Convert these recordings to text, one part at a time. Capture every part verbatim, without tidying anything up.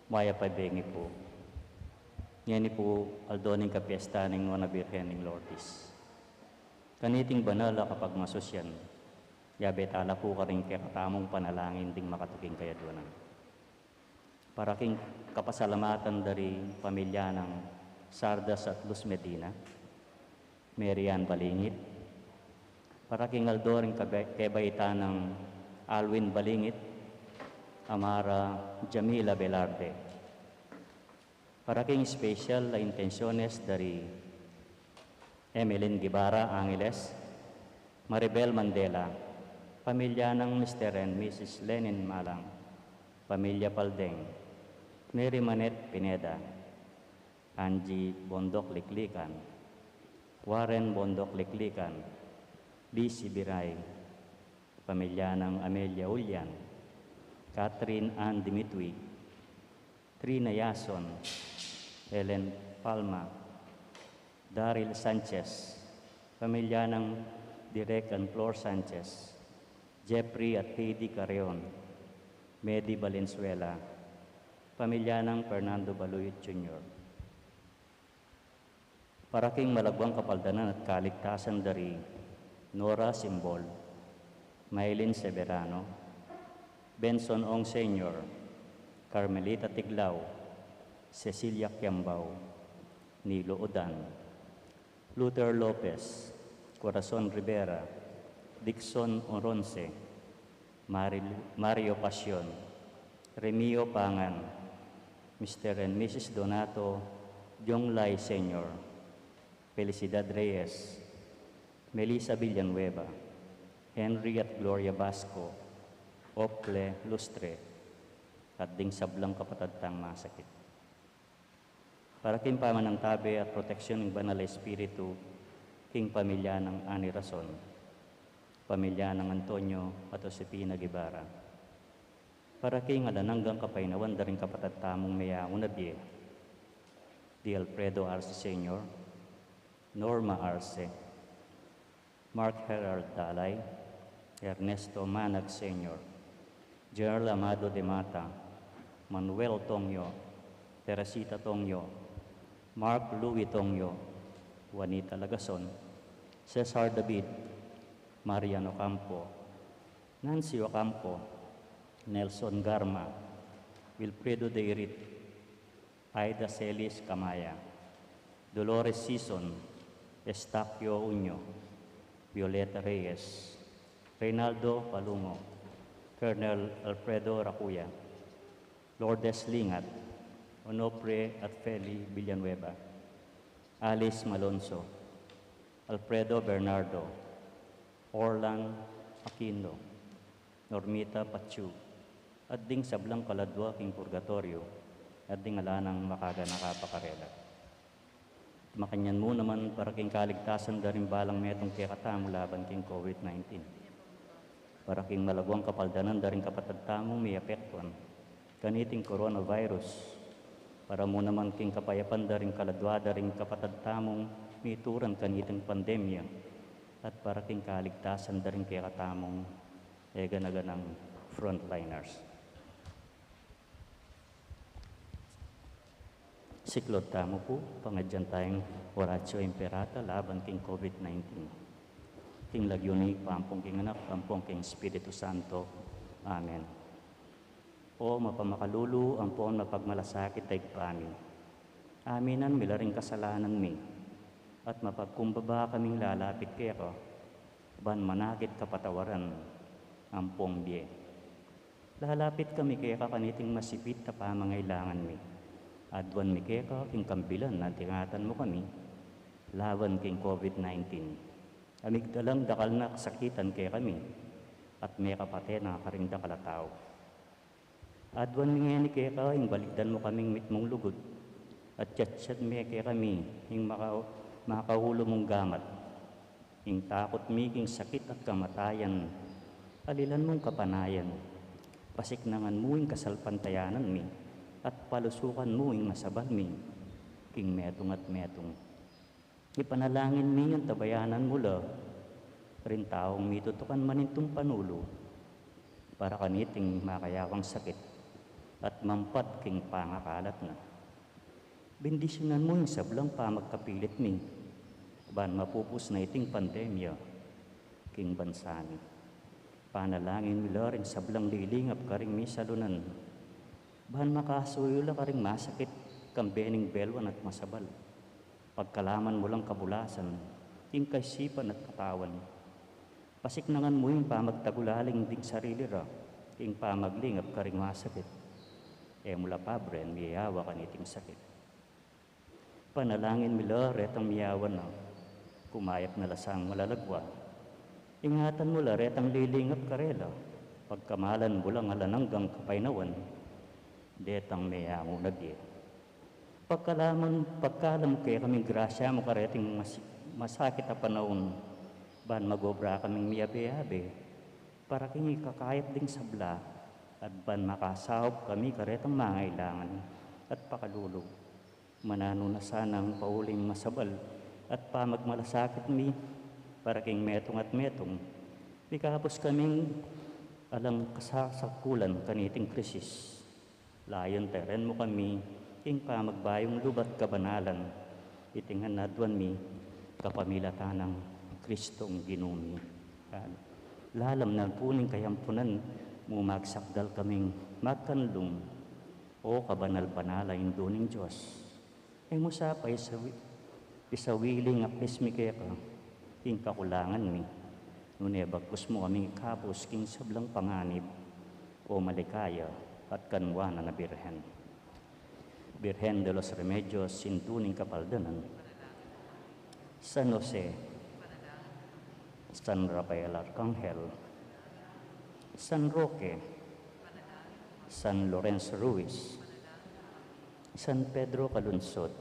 Mayap a bengi pu. Ngeni pu aldo ning kapiesta ning Nuan a Birhen ning Lourdes. Kaniting banal a kapagmasusyan, yabe tala pu karing kekatamung panalangin ding makatuking kayadwanan. Para king kapasalamatan da ring pamilya nang Sardas at Luz Medina, Mary Ann Balingit, para king aldo ring kabe-, kebaitan nang Alwin Balingit, Amara Jamila Velarde. Para king special a intenciones da ri Emeline Guevara Angeles, Maribel Mandela, pamilya nang Mister and Missus Lenin Malang, pamilya Paldeng, Mary Manette Pineda, Angie Bondoc Liklikan, Warren Bondoc Liklikan, Lizzie Biray, pamilya nang Amelia Ulian, Catherine Ann Dimitwi, Trina Yason, Helen Palma, Daryl Sanchez, pamilya nang Direk and Flor Sanchez, Jeffrey at Heidi Carreon, Medi Valenzuela, pamilya nang Fernando Baluyot Junior. Para king malagwang kapaldanan at kaligtasan da ri Nora Simbol, Maylin Severano, Benson Ong Senior, Carmelita Tiglao, Cecilia Kiambao, Nilo Udan, Luther Lopez, Corazon Rivera, Dixon Oronce, Maril-, Mario Pasion, Remio Pangan, Mister and Missus Donato Jonglay Senior, Felicidad Reyes, Melissa Villanueva, Henry at Gloria Basco, Ople Lustre, at ding sablang kapatad tang masakit. Para king pamanantabe at proteksyon ning Banal a Espiritu, king pamilya nang Ani Rason, pamilya nang Antonio at Josefina Guevara. Para king alang anggang kapaynawan da ring kapatad tamung meyaun a bie, di Alfredo Arce Senior, Norma Arce, Mark Herald Dalay, Ernesto Manag Senior, General Amado de Mata, Manuel Tongyo, Teresita Tongyo, Mark Louis Tongyo, Juanita Lagason, Cesar David, Marian Ocampo, Nancy Ocampo, Nelson Garma, Wilfredo Deirit, Aida Celis Camaya, Dolores Sison, Estaquio Uño, Violeta Reyes, Reynaldo Palungo, Colonel Alfredo Racuya, Lourdes Lingat, Onofre at Feli Villanueva, Alice Malonzo, Alfredo Bernardo, Orlan Aquino, Normita Pachu, at ding sablang kaladwa king purgatoryo, at ding ala nang makaganaka pa karela. Makanyan mu naman para king kaligtasan da ring balang metung kekatamu laban king COVID nineteen. Para king malagwang kapaldanan da ring kapatad tamung miapektuan kaniting coronavirus. Para mu naman king kapayapan da ring kaladwa da ring kapatad tamung mituran kaniting pandemya. At para king kaligtasan da ring kekatamung e gana-ganang frontliners. Siklaud tamu pu, pangadyan tayang Oratio Imperata laban king COVID nineteen. King lagyu ning Ibpa, ampon king Anak, ampon king Espiritu Santo. Amen. O mapamakalulu, ampon mapagmalasakit a Ibpa mi. Aminan mi la ring kasalanan mi, at mapagkumbaba kaming lalapit keka, ban manakit kapatawaran ampong bie. Lalapit kami keka kaniting masipit a pamangailangan mi. Aduan mi keka king kambilan a dingatan mu kami laban king COVID nineteen. A migdalang dakal na kasakitan kekami, at mekapate na karing dakal a tau. Aduan mi ngeni keka ing balikdan mu kaming mitmung lugud, at yatyad me kekami ing maka-, makaulu mung gamat. Ing takut mi king sakit at kamatayan, alilan mung kapanayan. Pasiknangan mu ing kasalpantayanan mi, at palusukan mu ing masaban mi king metung at metung. Ipanalangin mi ing tabayanan mu la ring taung mitutukan manintung panulu para kaniting makayawang sakit. at mampat king pangakalat na. Bendisyunan mu ing sablang pamagkapilit mi, ban mapupus na iting pandemya king bansa mi. Panalangin mi la ring sablang lilingap karing misalunan, ban makasuyu la karing masakit, kambe ning belwan at masabal. Pagkalaman mu lang kabulasan king kaisipan at katawan. Pasiknangan mu ing pamagtagulaling ding sarili ra king pamaglingap karing masakit. E mu la pabren miyawa kaniting sakit. Panalangin mi la retang miyawa na, kumayap na la sang malalagwa. Ingatan mu la retang lilingap karela, pagkamalan mu lang alang anggang kapaynawan detang meyangu na bie. Pagkalaman, pagkalam mu kekaming grasya mu kareting mas-, masakit a panaun, ban mag-obra kaming miyabe-yabe para king ikakayap ding sabla, at ban makasaup kami karetang mangailangan at pakalulu. Mananu na sanang pauling masabal at pamagmalasakit mi para king metung at metung, mikabus kaming alang kasasakulan kaniting krisis. Layun tairan mu kami king pamagbayung lub at kabanalan, iti ngan aduan mi kapamilatan nang Kristong Ginu mi. Lalam na pu ning kayampunan mu magsakdal kaming magkanlung, O kabanal-banal a Indu ning Dios. E mu sa paisawi-, isawiling aklis mi keka king kakulangan mi, nune bagkus mu kaming ikabus king sablang panganib, O maligaya at kanuanan a Birhen. Birhen de los Remedios, Indu ning Kapaldanan, San Jose, San Rafael Arkanghel, San Roque, San Lorenzo Ruiz, San Pedro Calungsod,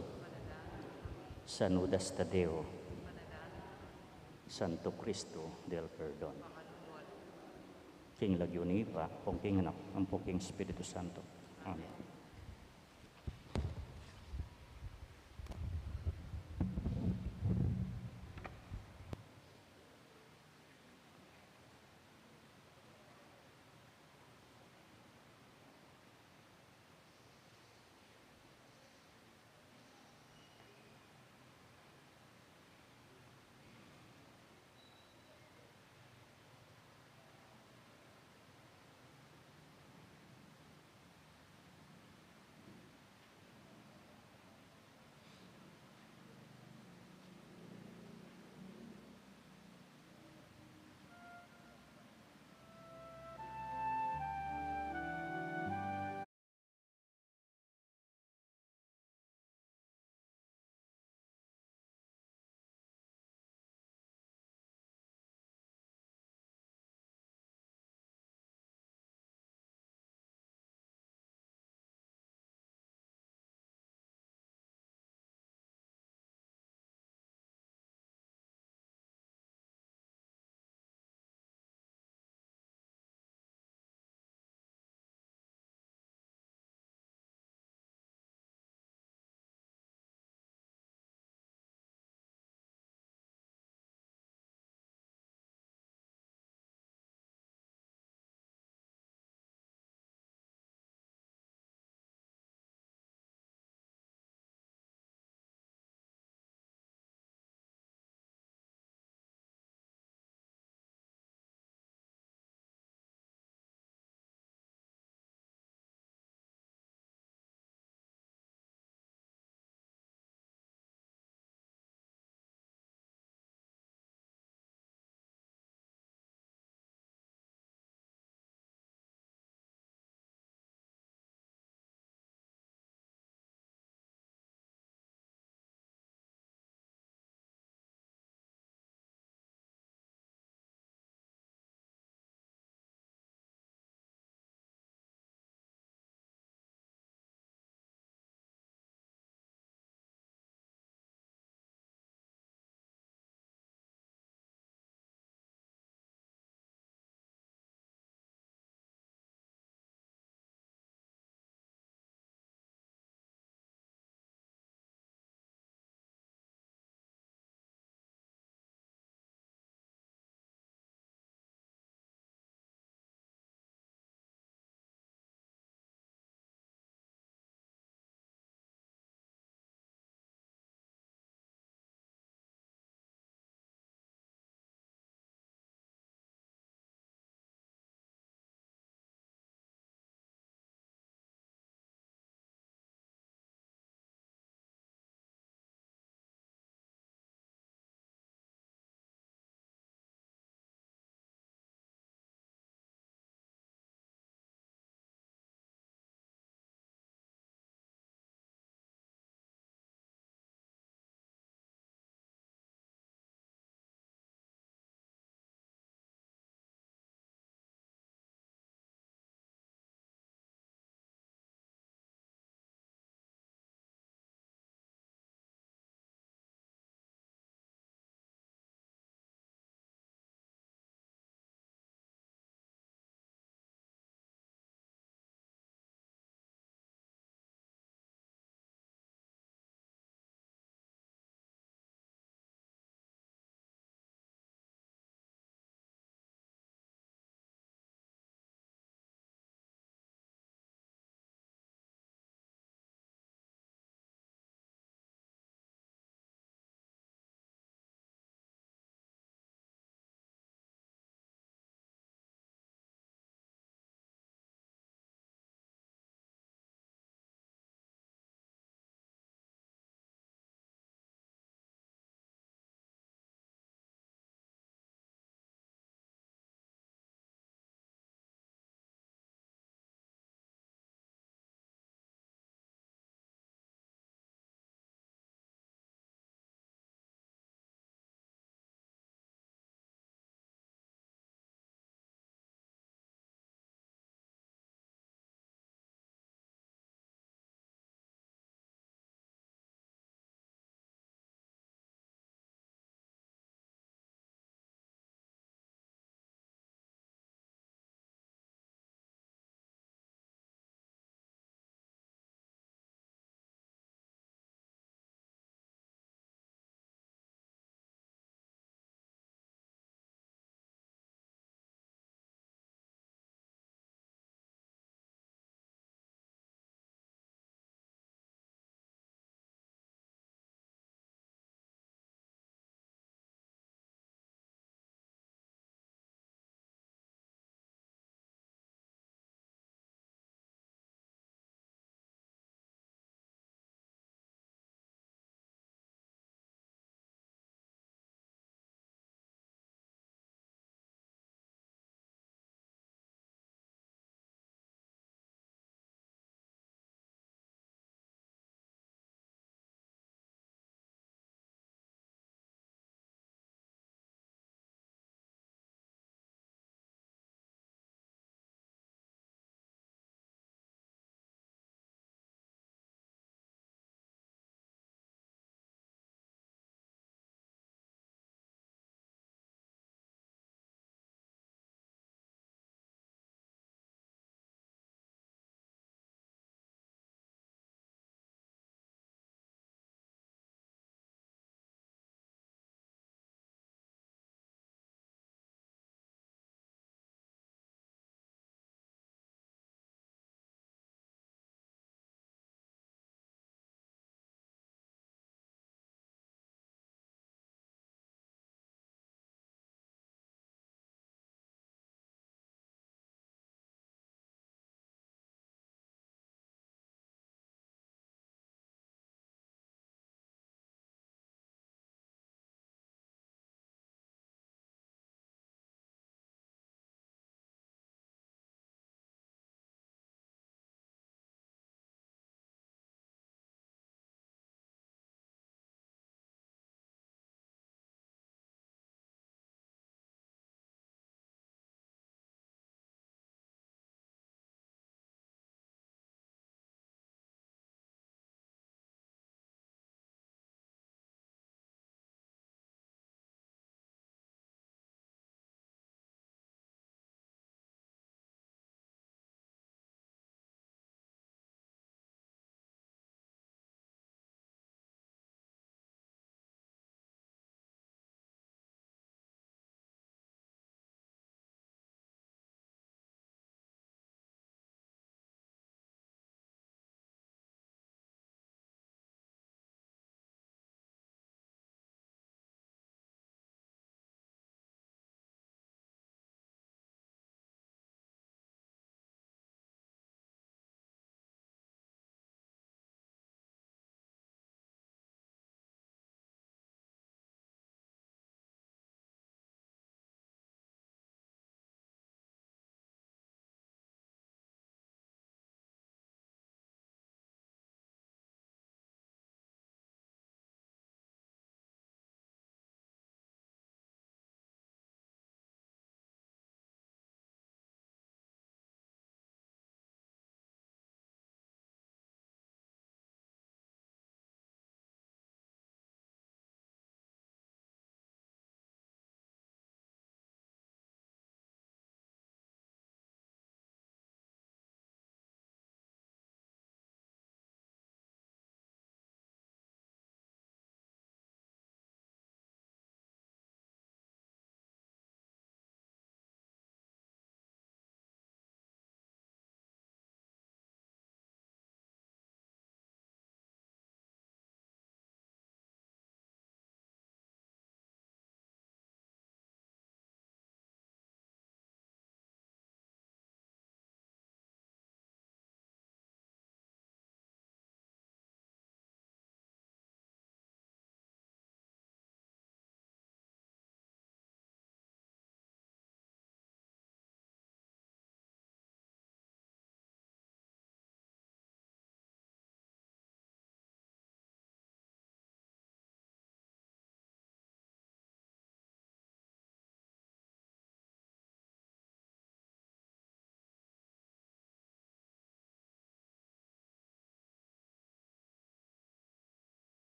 San Judas Tadeo, Santo Cristo del Perdon. King lagyu ning Ibpa, ampong king Anak, ampong king Espiritu Santo. Amen.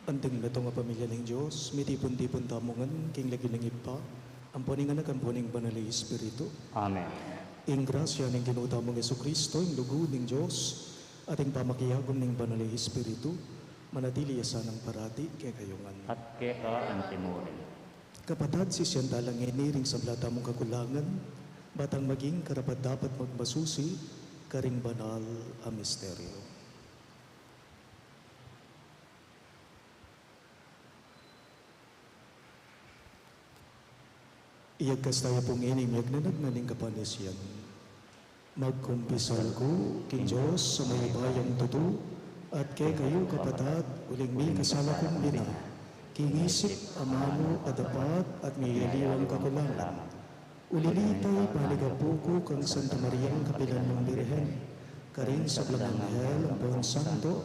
Anting metung a pamilya ning Dios, mitipun-tipun tamu ngan king lagyu ning Ibpa, ampo ning Anak, ampo ning Banal a Espiritu. Amen. Ing grasya ning Ginu tamung Jesucristo, ing lugud ning Dios, at ing pamakiagum ning Banal a Espiritu, manatili ya sanang parati kekayu ngan. At keka antimurin. Kapatad, sisian tala ngeni ring sabla tamung kakulangan, ba tang maging karapat-dapat magmasusi karing banal a misteryo. Iyagkas taya pu ngeni ing miyagnanag na ning kapanisian. Magkumpisal ku king Dios a mayupayang tutu, at kekayu kapatad, uling mikasala kung bina, king isip, amanu, adapat, at miyaliwang kakulangan. Uli na nita, panigapu ku kang Santa Mariang kapilan mung Birhen, karing sablang anghel ampon santo,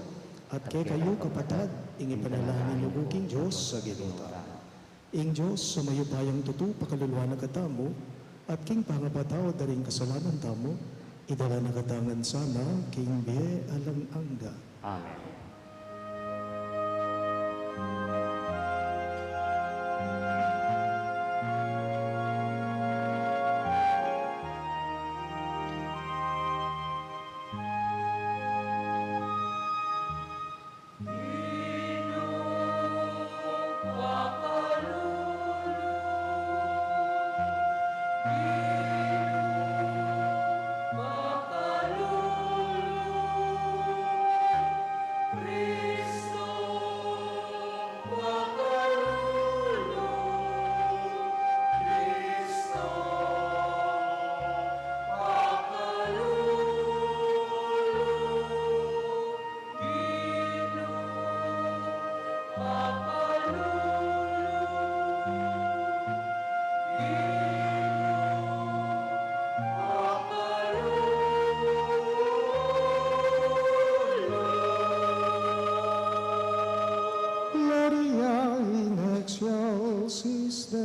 at kekayu kapatad, ing ipanalangin yu ku king Dios a Ginu ta. Ing Dios a mayupayang tutu pakaluluan na katamu, at king pangapatawad da ring kasalanan tamu, idala na kata ngan sana king bie alang angga. Amen. Gloria in excelsis Deo.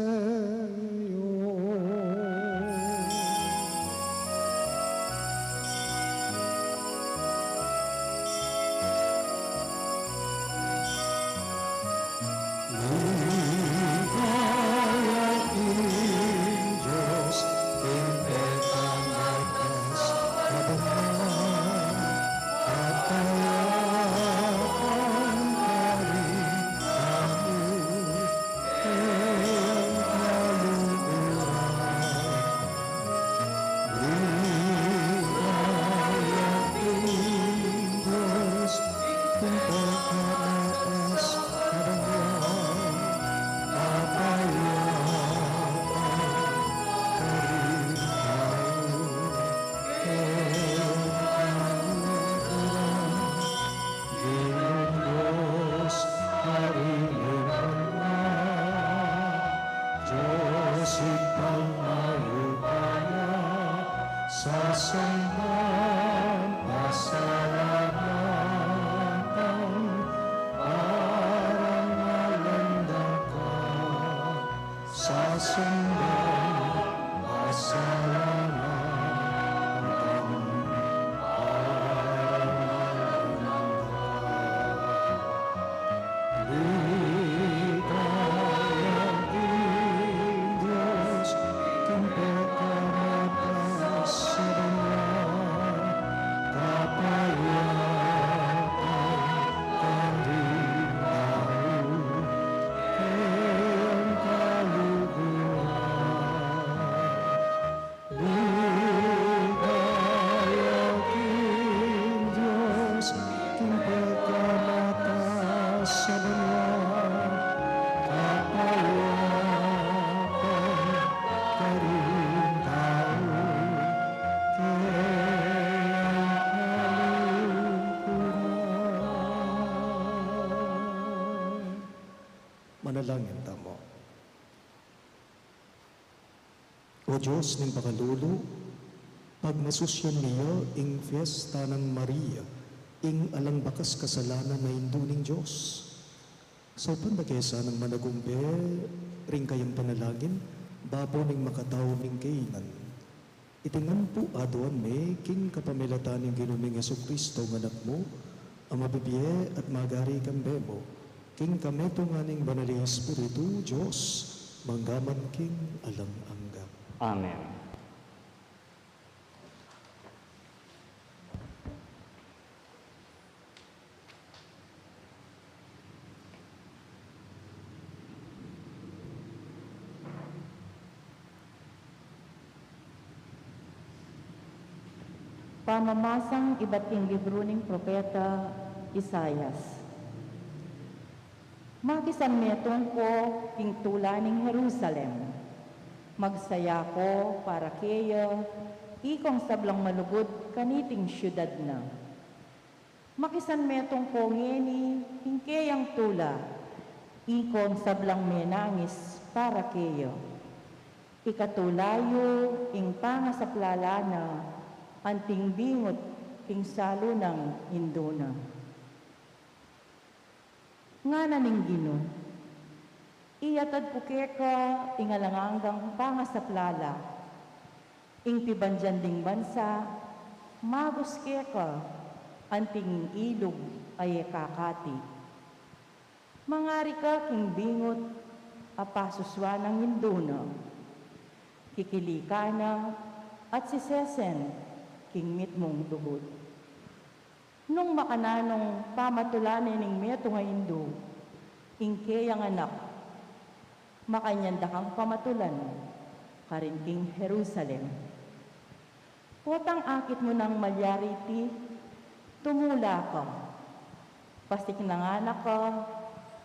Ligaya king Dios, king pekamatas a banal, at kayapan karing tau king kaluguran. Ligaya king Dios, king pekamatas a banal, at kayapan karing tau king kaluguran. Ginung Dios, Ari ning banua, Dios Ibpang mayupaya, sasamban, pasalamatan, parangalan da ka. Sasamban, pasalamatan, parangalan da ka. Ligaya king Dios, king pekamatas a banua, kapayapan karing tau king kaluguran. Ligaya king Dios, king pekamatas a banua, kapayapan karing tau king kaluguran. Manalangin tamu. O Dios ning pakalulu, pagmasusyan mi ya ing fiesta nang Maria, ing alang bakas kasalanan a Indu ning Dios. Saupan da ke sanang managumbe ring kayang panalangin, babo ning makatau ming kainan. Iti ngan pu aduan mi king kapamilatan ning Ginu ming Jesucristo, ing Anak mu, a mabibie at magari kambe mu, King kametungan ning Banal a Espiritu, Dios, mangga man king alang angga. Amen. Pamamasang ibat king libru ning propeta Isaias. Makisanmetung ko king tula ning Jerusalem. Magsaya ko para keya, ikong sablang malugud kaniting siudad na. Makisanmetung ko ngeni king keyang tula, ikong sablang menangis para keya. Ikatula yu ing pangasaplala na, anting bingut king salu nang indu na. Ngana ning Ginu, iyatad ku keka ing alang anggang pangasaplala. Ing pibandian ding bansa, magus keka, anting ing ilug a e kakati. Mangari ka king bingut a pasusuan nang indu na. Kikili ka na at sisesen king mitmung lugud. Nung makananung pamatulan ne ning metung a indu ing keyang anak, makanyan da kang pamatulan karin king Jerusalem. Potang akit mu nang malyari iti, tumula ka, pasiknangan na ka,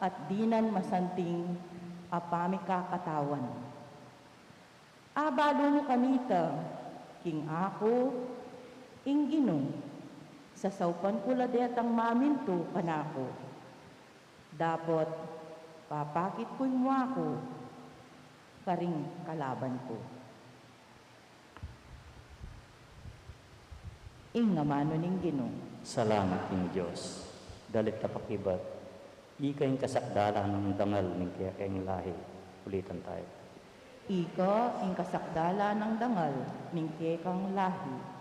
at dinan masanting a pamikakatawan. Abalu mu kanita, king aku, ing Ginu, sasaupan ku la detang mamintu kanaku. Dapot papakit ku ing mua ku karing kalaban ku. Ing amanu ning Ginu. Salamat king Dios. Dalit a pakibat. Ika ing kasakdalan nang dangal ning kekeng lahi. Ulitan tayo. Ika ing kasakdalan nang dangal ning kekang lahi.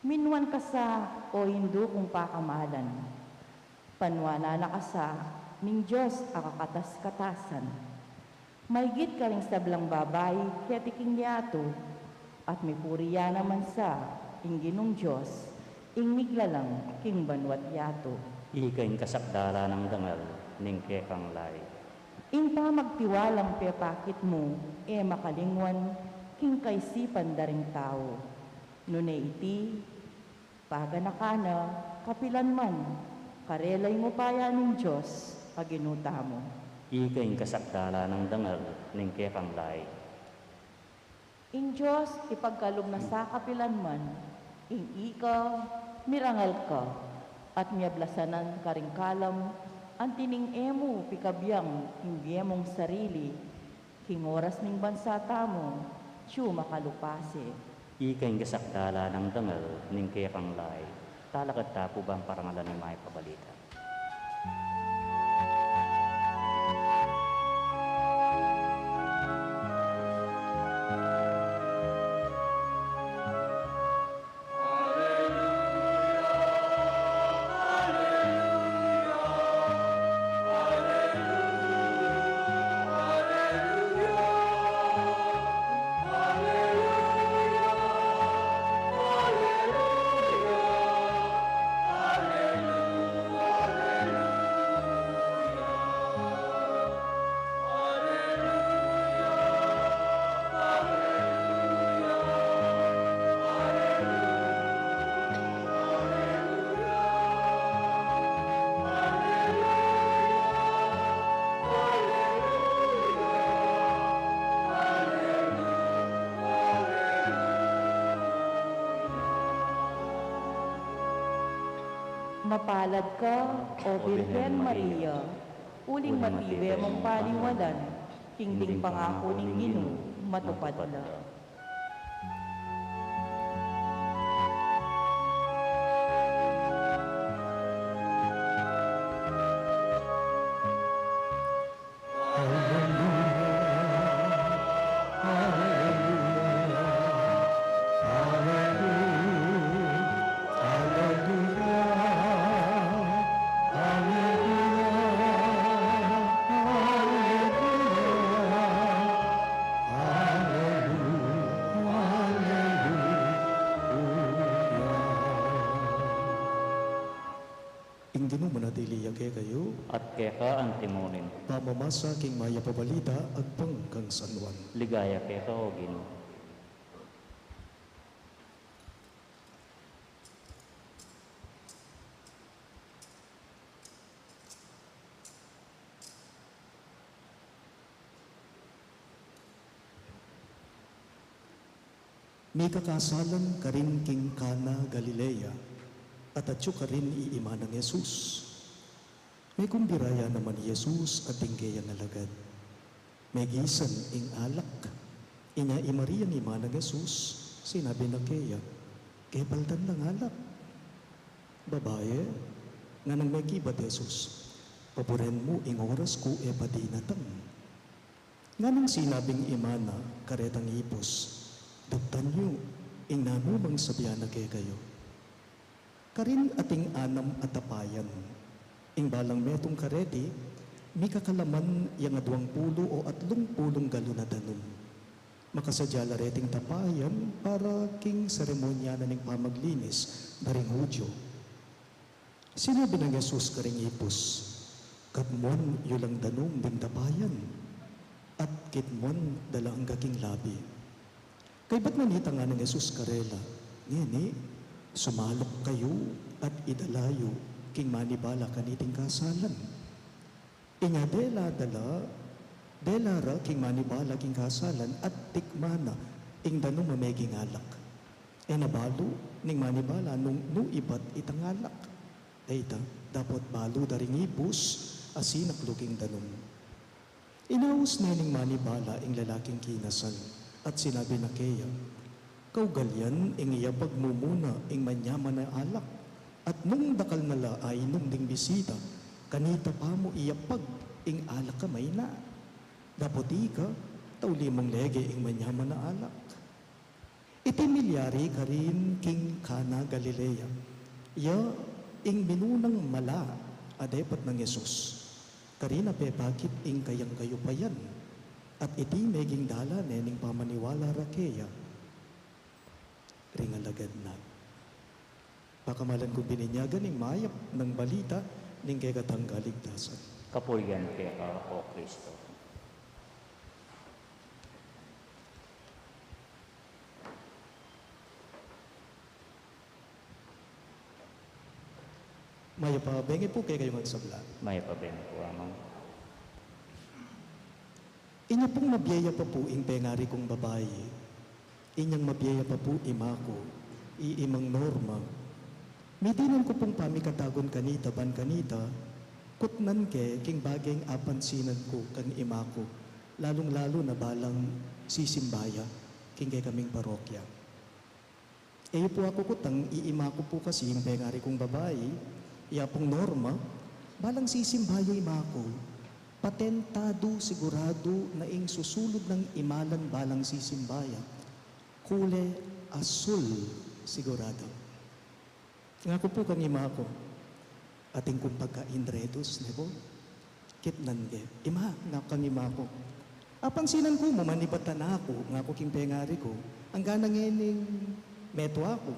Minuan ka sa, o indu kung pakamalan. Panuanan na ka sa ning Dios a kakatas-katasan. Maygit karing sablang babai keti king yatu, at mipuri ya naman sa ing Ginung Dios, ing miglalang king banua't yatu. Ika ing kasakdalan nang dangal ning kekang lahi. Ing pamagtiwalang pepakit mu, e makalingwan king kaisipan da ring tau. Nune iti, paganakan na kapilan man, karela ing upaya ning Dios a Ginu tamu. Ika ing kasakdalan nang dangal ning kekang lahi. Ing Dios ipagkalub na sa kapilan man, ing ika mirangal ka, at miablasanan karing kalam, anti ning e mu pikabiang ing bie mung sarili, king oras ning bansa tamu, atyu makalupase. Ika ing kasakdalan nang dangal ning kekang lahi. Talakad ta pu bang parangalan ing mayap a balita. Mapalad ka, O Birhen Maria, uling matibe mung paniwalan, king ding pangaku ning Ginu matupad la. Ginu manatili ya kekayu. At keka antimurin. Pamamasa king mayap a balita agpang kang San Juan. Ligaya keka, O Ginu. Mikakasalan karin king Cana, Galilea, at atyu karin i ima nang Jesus. Mekumbira ya naman i Jesus at ding keyang alagad. Megisan ing alak. Inya i Mariang ima nang Jesus, sinabi na keya, "Kepaltan lang alak." "Babaye," nganang mekibat Jesus, "paburen mu ing oras ku e pa dinatang." Nganang sinabing ima na karetang ipus, "Daptan yu ing nanumang sabian na kekayu." Karin ating anam a tapayan. Ing balang metung kareti, mikakalaman yang aduang pulu o atlung pulung galon a danum. Makasadya la reting tapayan para king seremonya na ning pamaglinis da ring Judio. Sinabi nang Jesus karing ipus, "Katmuan yu lang danum ding tapayan, at kitmuan da la angga king labi." Kaybat na nita nganang Jesus karela, "Ngeni, sumaluk kayu at idala yu king manibala kaniting kasalan." Inya dela da la, dela ra king manibala king kasalan at tikman na ing danum a meging alak. E na balu ning manibala nung nu ibat itang alak. E ita, dapot balu da ring ipus a sinaklu king danum. Inaus ne ning manibala ing lalaking kinasal at sinabi na keya, "Kaugalian ing iyapag mu muna ing manyaman a alak, at nung dakal na la ainum ding bisita, kanita pa mu iyapag ing alak a mayna. Dapot ika, tauli mung lege ing manyaman a alak." Iti milyari karin king Cana, Galilea. Ya ing minunang mala a depat nang Jesus. Karin a pepakit ing kayang kayupayan at iti meging dalan ne ning pamaniwala ra keya ring alagad na. Pakamalan kung bininyagan ing mayap nang balita ning kekatang kaligtasan. Kapurian keka, O Kristo. Mayap a bengi pu kekayung sabla. Mayap a bengi pu, Among. Inya pung mabie ya pa pu ing pengari kung babai. Inyang mabie ya pa pu ima ku, i Imang Norma. Midinan ku pung pamikatagun kanita ban kanita, kutnan ke king bageng apansinan ku kang ima ku, lalung-lalu na balang sisimba ya king kekaming parokya. E yu pu aku kutang, i ima ku pu kasi ing pengari kung babai, ya pung Norma, balang sisimba ya ima ku, patentadu, siguradu na ing susulud nang imalan balang sisimba ya, kule asul siguradu. Ngaku pu kang ima ku, atin kung pagkain redus, ne pu? Kitnan ke. Ima, ngaku kang ima ku, apansinan ku mu manibatan aku, ngaku king pengari ku, anggana ngening metung aku,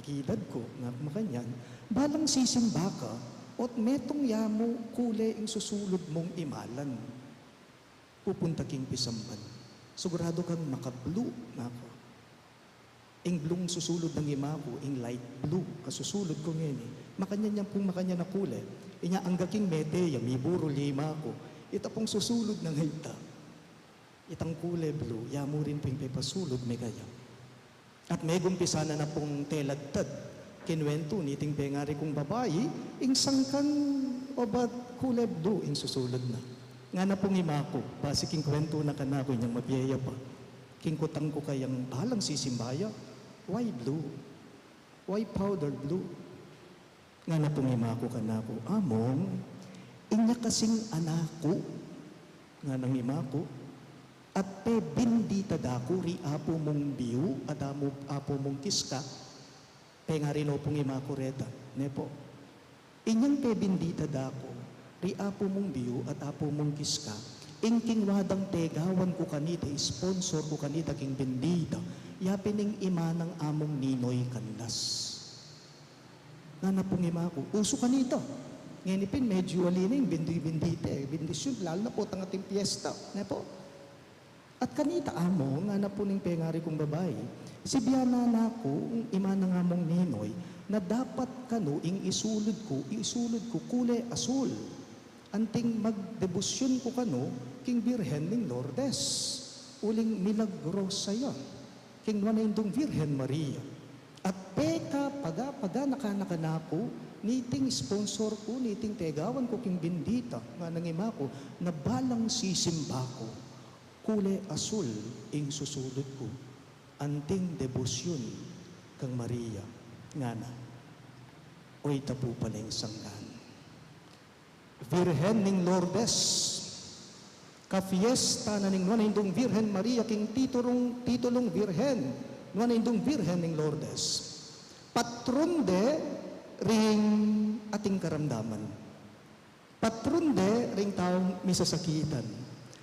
ikidad ku, ngaku makanyan, balang sisimba ka, ot metung ya mu kule ing susulud mung imalan. Pupunta king pisamban. Siguradu kang maka-blue, ngaku. Ing blue susulud nang ima ku, ing light blue, kasusulud ku ngeni. Makanyan yan pung makanyan a kule. Inya angga king mete ya, miburul ya ima ku. Ita pung susulud nang ita. Itang kule blue, ya mu rin pung pepasulud me kaya. At megumpisa na na pung teladtad. Kinuwentu niting pengari kung babai, ing sangkan obat kule blue ing susulud na. Ngana pung ima ku, basi king kuwentu na kanaku inyang mabie ya pa. King kutang ku kayang balang sisimba ya, why blue? Why powder blue? Ngana pung ima ku kanaku, Among, inya kasing anak ku, nganang ima ku, at pebendita da ku ri apu mung biu at amu, apu mung kiska, pengari no pung ima ku reta, ne pu? Inyang pebendita da ku ri apu mung biu at apu mung kiska, ing king wadang pegawan ku kanita, sponsor ku kanita king bendita, ya pin ing ima nang Among Ninoy Canlas. Ngana pung ima ku, usu kanita. Ngeni pin, medyu ali na ing bindi-bindi te, bendisyun, lalu na pu tang ating piyesta, ne pu? At kanita, Among, ngana pu ning pengari kung babai, sibyanan na ku ning ima nang Among Ninoy, na dapat kanu ing isulud ku, isulud ku kule asul. Anting magdebosyun ku kanu king Birhen ning Lourdes, uling milagrosa ya king Nuan a Indung Virgen Maria. At pekapaga-paga na kanaku, niting sponsor ku, niting tegawan ku king bindita, nganang ima ku, na balang sisimba ku, kule asul ing susulud ku, anting debosyun kang Maria, ngana. Oy, tapu pala ing sangkan. Virgen ning Lourdes. Kafiesta na ning Nuan a Indung Virgen Maria king titulung, titulung Virgen, Nuan a Indung Virgen ning Lourdes. Patron de ring ating karamdaman. Patron de ring taung misasakitan.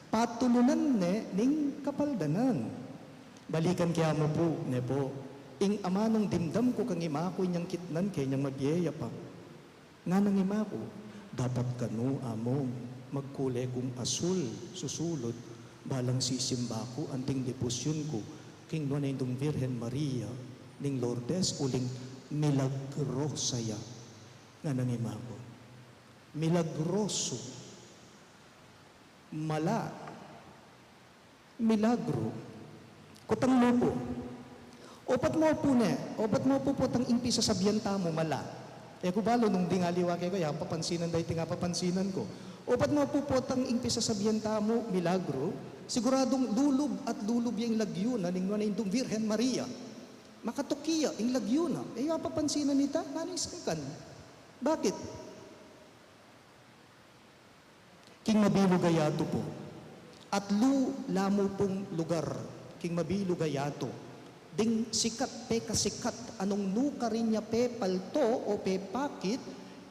Patulunan ne ning kapaldanan. Balikan ke mu pu, ne pu, ing amanung dimdam ku kang ima ku inyang kitnan ke inyang mabie ya pa. Nganang ima ku, dapat kanu, Among, magkule kung asul susulud, balang sisimba ku, anting debosyun ku king Nuan a Indung Virgen Maria ning Lourdes, uling milagrosa ya. Nganang ima ku, milagroso, mala, milagro. Kutang mu pu. Opat mu pu ne, opat mu pu potang ing pisasabian tamu, mala. E ku balu nung ding aliwa keka, ya papansinan da iti nga papansinan ku. Opat mu pu potang ing pisasabian tamu, milagro. Siguradung lulub at lulub ya ing lagyu na ning Nuan a Indung Virgen Maria. Makatuki ya ing lagyu na. E ya papansinan ita, nanu ing sangkan? Bakit? King mabilug a yatu pu. Atlu la mu pung lugar king mabilug a yatu. Ding sikat, pekasikat, a nung nu karin ya pepalto o pepakit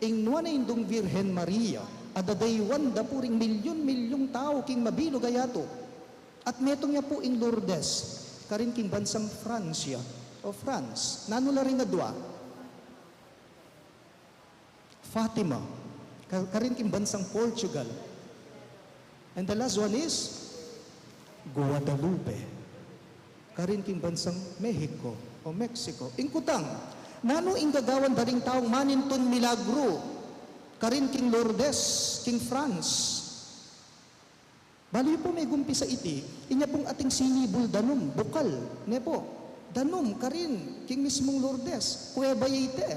ing Nuan a Indung Virgen Maria, a dadaywan da pu ring milyun-milyung tau king mabilug a yatu. At metung ya pu ing Lourdes, karin king bansang Francia o France. Nanu la ring adua? Fatima, ka-, karin king bansang Portugal. And the last one is Guadalupe, karin king bansang Mexico o Mexico. Ing kutang, nanu ing gagawan da ring taung manintun milagru karin king Lourdes, king France? Balu yu pu, megumpisa iti, inya pung ating sinibul danum, bukal, ne pu? Danum karin king mismung Lourdes, kuweba ya iti,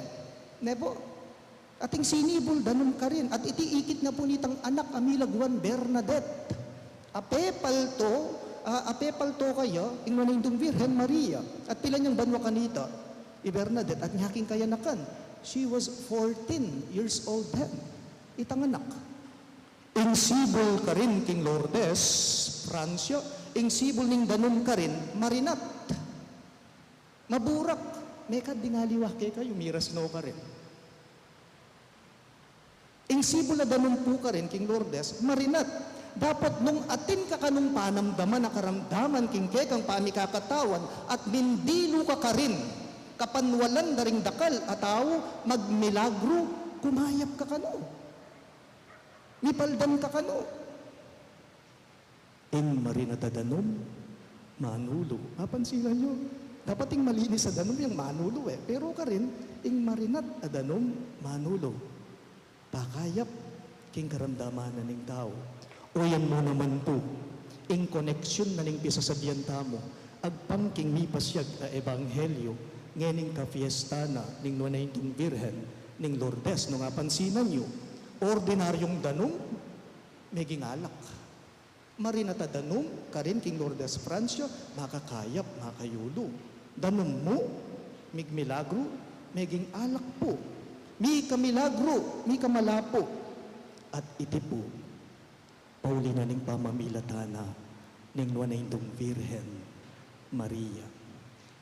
ne pu? Ating sinibul danum karin, at iti ikit na pu nitang anak a milagwan Bernadette. A pepalto, a, a pepalto kaya ing Nuan a Indung Virgen Maria, at pilan yang banua kanita i Bernadette, at nya king kayanakan, she was fourteen years old then. Itang anak. Ing sibul karin king Lourdes, Francia, ing sibul ning danum karin, marinat. Maburak, mekad ding aliwa keka, yumiras no karin. Ing sibul a danum pu karin king Lourdes, marinat. Dapot nung atin ka kanung panamdaman a karamdaman king kekang pamikakatawan at mindilu ka karin, kapanwalan da ring dakal a tau, magmilagru, kumayap ka kanu. Mipaldan ka kanu. Ing marinat a danum, manulu. Mapansinan yu, dapat ing malinis a danum yang manulu e. Pero karin, ing marinat a danum, manulu. Pakayap king karamdaman na ning tau. O yan mu naman pu, ing koneksyon na ning pisasabian tamu, agpang king mipasiag a ebanghelyo, ngening kapiesta na ning Nuan a Indung Birhen ning Lourdes. Nung apansinan yu, ordinaryung danum, meging alak. Marinat a danum, karin king Lourdes, Francia, makakayap, makayulu. Danum mu, migmilagru, meging alak pu. Mikamilagru, mikamala pu. At iti pu, pauli na ning pamamilatan na ning Nuan a Indung Birhen Maria.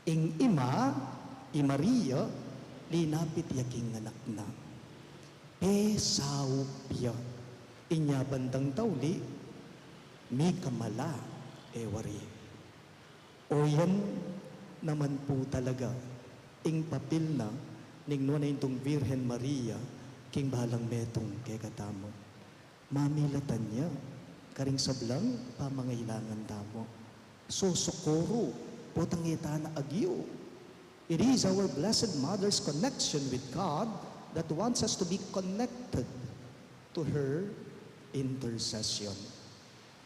Ing ima, i Maria, linapit ya king anak na. Pesaup ya. Inya bandang tauli, mikamala, e wari. O yan naman pu talaga ing papil na ning Nuan a Indung Birhen Maria king balang metung kekatamu. Mamilatan ya karing sablang pamangailangan tamu. Sosokoru, potang e ta na agyu. It is our Blessed Mother's connection with God that wants us to be connected to her intercession.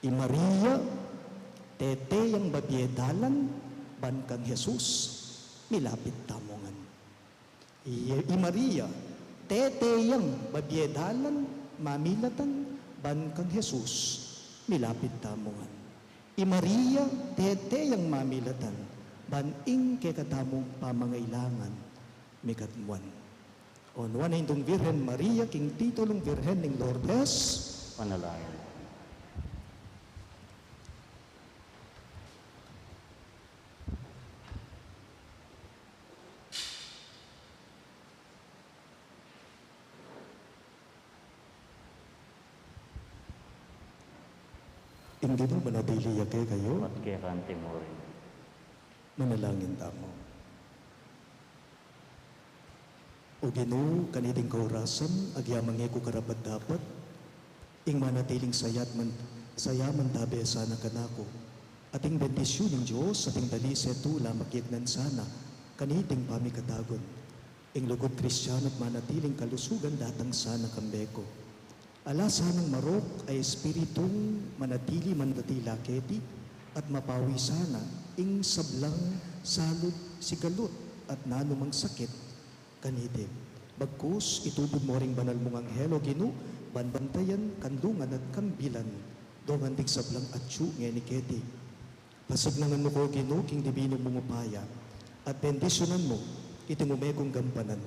I Maria, tete yang babie dalan ban kang Jesus, milapit tamu ngan. I, i Maria, tete yang babie dalan, mamilatan ban kang Jesus, milapit tamu ngan. I Maria, tete yang mamilatan ban ing kekatamung pamangailangan, mikatmuan. O nuan ing Indung Virgen Maria king titulung Virgen ning Lourdes. Panalangin. Ing Ginu manatili ya kekayu. At keka naman murin. Manalangin tamu. O Ginu, kaniting kaurasan, agyamang e ku karapat-dapat ing manatiling saya man, saya man tabe sana kanaku. At ing bendisyun ning Dios at ing dalise't tula makiagnan sana kaniting pamikatagun. Ing lugud Kristianut manatiling kalusugan datang sana kambe ku. Ala sanang marok a espiritung manatili mandatila keti at mapawi sana ing sablang salud, sigalut at nanumang sakit kaniti. Bagkus itubud mu ring banal mung anghel, O Ginu, ban bantayan kang lungan at kang bilan dongan ding sablang atyu ngeni keti. Pasignangan mu ku, O Ginu, king dibinu mung upaya at bendisyunan mu iting ume kung gampanan.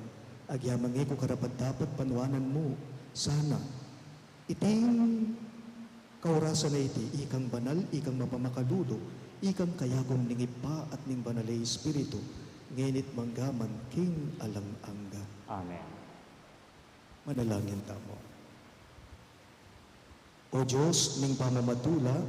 Agyamang e ku karapat-dapat, panuanan mu sana iting kaurasan a iti, ikang banal, ikang mapamakalulu, ikang kayagum ning Ibpa at ning Banal a Espiritu, ngeni't manggaman king alang angga. Amen. Manalangin tamu. O Dios ning pamamatula,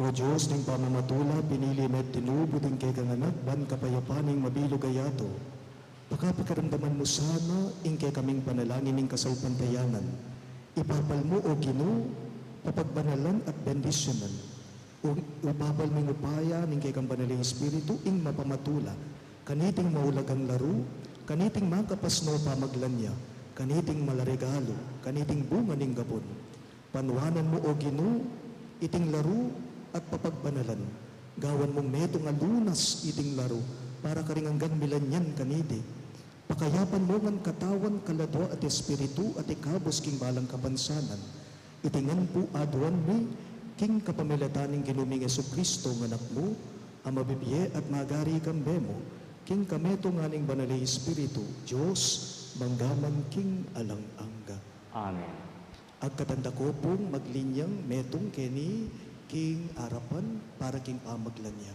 O Dios ning pamamatula, pinili me't tinubud ing kekang Anak ban kapayapan ning mabilug a yatu. Pakapakiramdaman mu sana ing kekaming panalangin ning kasalpantayanan. Ibabal mu, O Ginu, papagbanalan at bendisyunan. U-, ibabal mu ing upaya ning kekang Banal a Espiritu ing mapamatula kaniting maulagang laru, kaniting makapasnu a pamaglan ya, kaniting malaregalu, kaniting bunga ning gabun. Panuanan mu, O Ginu, iting laru at papagbanalan. Gawan mung metung a lunas iting laru para karing anggang milanyan kaniti. Pakayapan mu ngan Katawan, Kaladua at Espiritu at ikabus king balang kapansanan. Iti ngan pu aduan mi king kapamilatan ning Ginu ming Jesucristo nga Anak mu, a mabibie at magari kambe mu, king kametungan ning Banal a Espiritu, Dios, manggaman king alang angga. Amen. Agkatan da ko pung maglinyang metung keni king arapan para king pamaglan ya.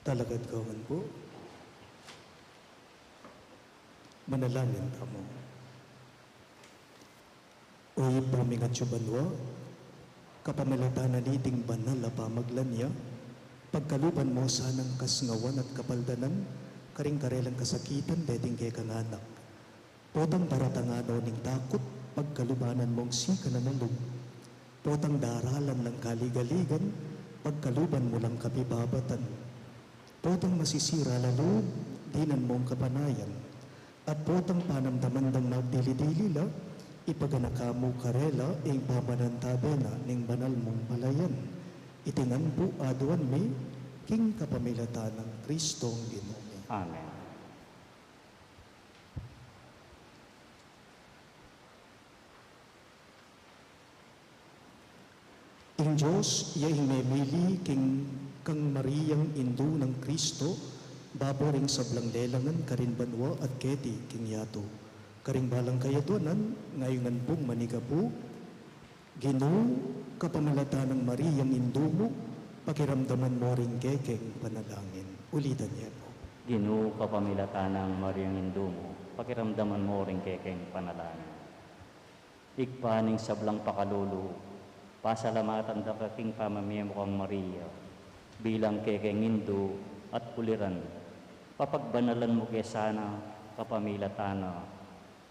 Talakad kayu ngan pu. Manalangin tamu. O Ibpa ming atsu banua, kapamilatan na niting banal a pamaglanya, pagkaluban mu sanang kasngawan at kapaldanan karing karelang kasakitan deting kekang anak. Potang daratang anu ning takut, pagkalubanan mung sikanan a lub. Potang daralan lang kaligaligan, pagkaluban mu lang kapibabatan. Potang masisira la lub, dinan mung kapanayan. At potang panamdaman dang magdili-dili la, ipaganaka mu karela ing pamanantabe na ning banal mung balayan. Iti ngan pu aduan mi, king kapamilatan nang Kristong Ginu mi. Amen. Ing Dios ya ing memili king kang Mariang indu nang Kristo, babo ring sablang lelangan karin banua at keti king yatu. Karing balang kayaduanan, ngayungan pung manigapu, Ginu, kapamilatan nang Mariang indu mu, pakiramdaman mu ring kekeng panalangin. Ulitan ye pu. Ginu, kapamilatan nang Mariang indu mu, pakiramdaman mu ring kekeng panalangin. Ibpa ning sablang pakalulu, pasalamatan da ka king pamamie mu kang Maria, bilang kekeng indu at kuliran, papagbanalan mu ke sana, kapamilatan na,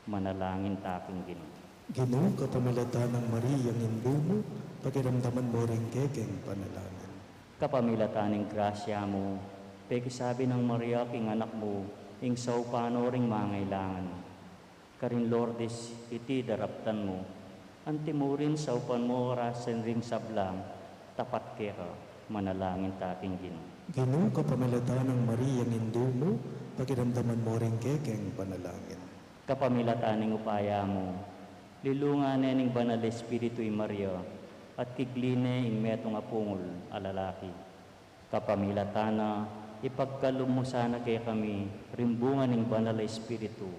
manalangin ta king Ginu. Ginu, kapamilatan nang Mariang indu mu, pakiramdaman mu ring kekeng panalangin. Kapamilatan ning grasya mu, pekisabi nang Maria king anak mu, ing saupan no ring mangailangan. Karin Lourdes, iti daraptan mu, antimurin saupan mu orasan ring sablang tapat keka, manalangin ta king Ginu. Ginu, kapamilatan nang Mariang indu mu, pakiramdaman mu ring kekeng panalangin. Kapamilatan ning upaya mu, lilungan ne ning Banal Espiritu i Maria, at kigli ne ing metung a pungul a lalaki. Kapamilatan na, ipagkalub mu sana kekami ring bunga ning Banal a Espiritu,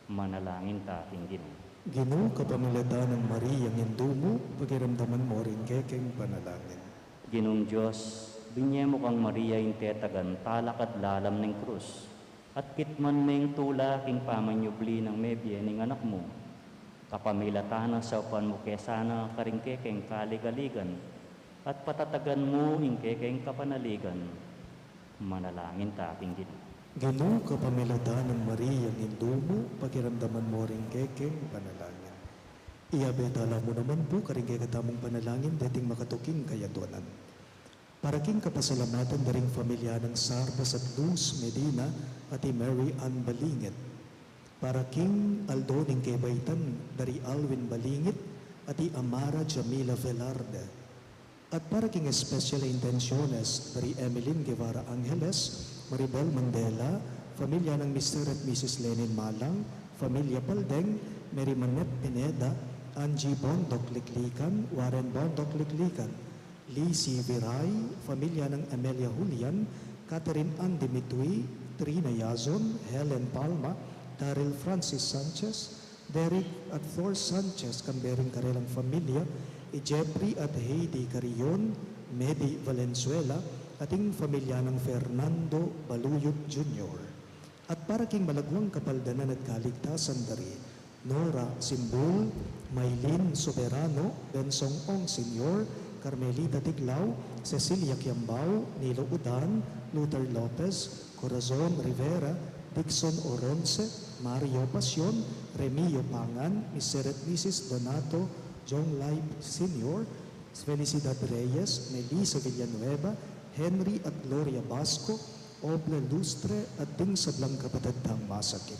manalangin ta king Ginu. Ginu, kapamilatan nang Mariang indu mu, pakiramdaman mu ring kekeng panalangin. Ginung Dios, binye mu kang Maria ing tetagan talakad lalam ning krus, at kitman meng tula king pamanyubli nang mebie ning anak mu. Kapamilatan na saupan mu ke sana karing kekeng kaligaligan, at patatagan mu ing kekeng kapanaligan. Manalangin ta king Ginu. Ginu, kapamilatan nang Mariang indu mu, pakiramdaman mu ring kekeng panalangin. Iyabe tala mu naman pu karing kekatamung panalangin deting makatuking kayaduanan. Para king kapasalamatan da ring familia nang Sarpas at Luz Medina at i Mary Ann Balingit. Para king aldo ning kebaitan da ri Alwin Balingit at i Amara Jamila Velarde. At para king espesyal a intensiones da ri Emeline Guevara Angeles, Maribel Mandela, familia nang Mister at Missus Lenin Malang, familia Paldeng, Mary Manette Pineda, Angie Bondoc Liklikan, Warren Bondoc Liklikan, Lizzie Viray, familia nang Amelia Julian, Catherine Ann Dimitui, Trina Yazon, Helen Palma, Daryl Francis Sanchez, Derek at Thor Sanchez, kambe ring karelang familia, i Jeffrey at Heidi Carrion, Medi Valenzuela, at ing familia nang Fernando Baluyot Junior. At para king malaguang kapaldanan at kaligtasan da ri Nora Simbul, Maylin Soberano, Bensong Ong Senior, Carmelita Tiglao, Cecilia Kiambao, Nilo Udan, Luther Lopez, Corazon Rivera, Dixon Oronce, Mario Pasion, Remio Pangan, Mister at Missus Donato Jonglay Senior, Felicidad Reyes, Melissa Villanueva, Henry at Gloria Basco, Oble Lustre, at ding sablang kapatad tang masakit.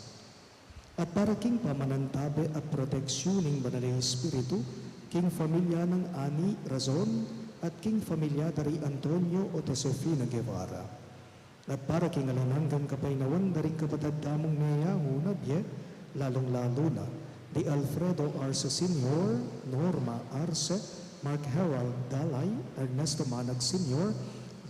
At para king pamanantabe at proteksyon ning Banal a Espiritu, king familia nang Ani Razon, at king familia da ri Antonio at Josefina Guevara. At para king alang anggang kapaynawan da ring kapatad tamung meyahun a bie, lalung-lalu na, di Alfredo Arce Senior, Norma Arce, Mark Harold Dalay, Ernesto Manag Senior,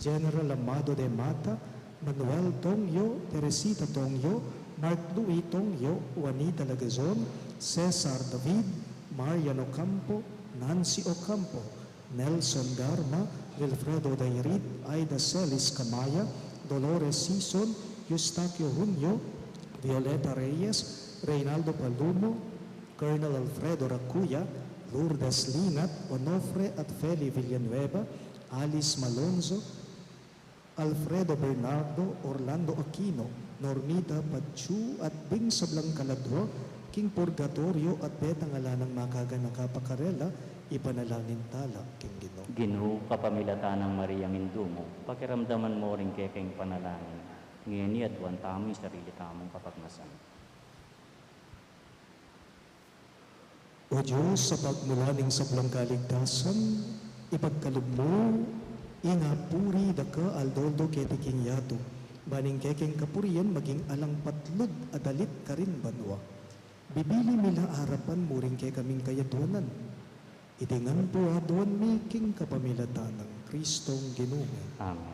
General Amado de Mata, Manuel Tongyo, Teresita Tongyo, Mark Louis Tongyo, Juanita Lagazon, Cesar David, Marian Ocampo, Nancy Ocampo, Nelson Garma, Wilfredo Dairit, Aida Celis Camaya, Dolores Sison, Eustaquio Junio, Violeta Reyes, Reynaldo Palumo, Colonel Alfredo Racuya, Lourdes Linat, Onofre at Feli Villanueva, Alice Malonzo, Alfredo Bernardo, Orlando Aquino, Normita Patchu, at ding sablang kaladua king purgatoryo at detang ala nang makaganaka pa karela, ipanalangin tala king Ginu. Ginu, kapamilatan nang Mariang Indu mu, pakiramdaman mu ring kekeng panalangin. Ngeni aduan tamu ing sarili tamung kapagnasan. O Dios, sa pagmula ning sablang kaligtasan, ipagkalub mu ing apuri daka aldo-aldo keti king yatu, ban ing kekeng kapurian maging alang patlud a dalit karin banua. Bibili mi la arapan mu ring kekaming kayadwanan. Iti ngan pu aduan mi king kapamilatan nang Kristong Ginu mi. Amen.